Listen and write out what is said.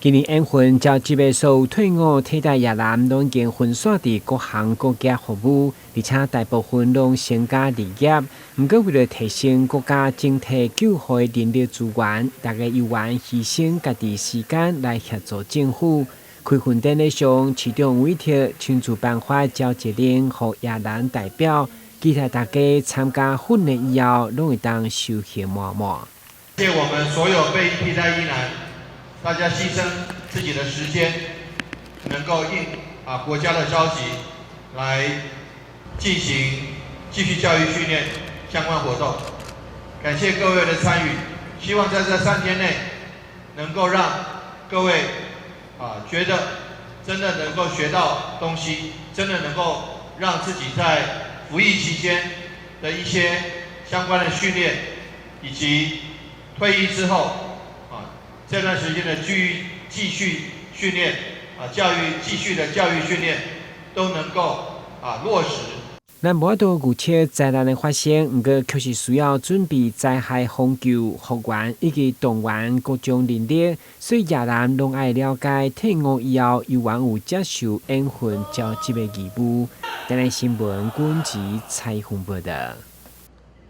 今年演訓召集的所有退伍替代役男，攏已經分散佇各行各業服務，而且大部分攏成家立業。毋過為著提升國家整體救護的人力資源，逐家猶願犧牲家己時間來協助政府。開訓典禮上，市長委託親自頒發召集令予役男代表，期待大家參加訓練以後，攏會當收穫滿滿。謝我們所有備役替代役男。大家犧牲自己的時間，能夠應國家的召集來進行繼續教育訓練相關活動。感謝各位的參與，希望在這3天內能夠讓各位覺得真的能夠學到東西，真的能夠讓自己在服役期間的一些相關的訓練，以及退役之後這段時間的繼續訓練，教育繼續的教育訓練都能夠落實。咱無法度預測災難的發生，毋過確實需要準備災害防救、復原以及動員各種能力，所以役男攏愛了解退伍以後猶原有接受演訓召集的義務。台南新聞軍籍採訪報道。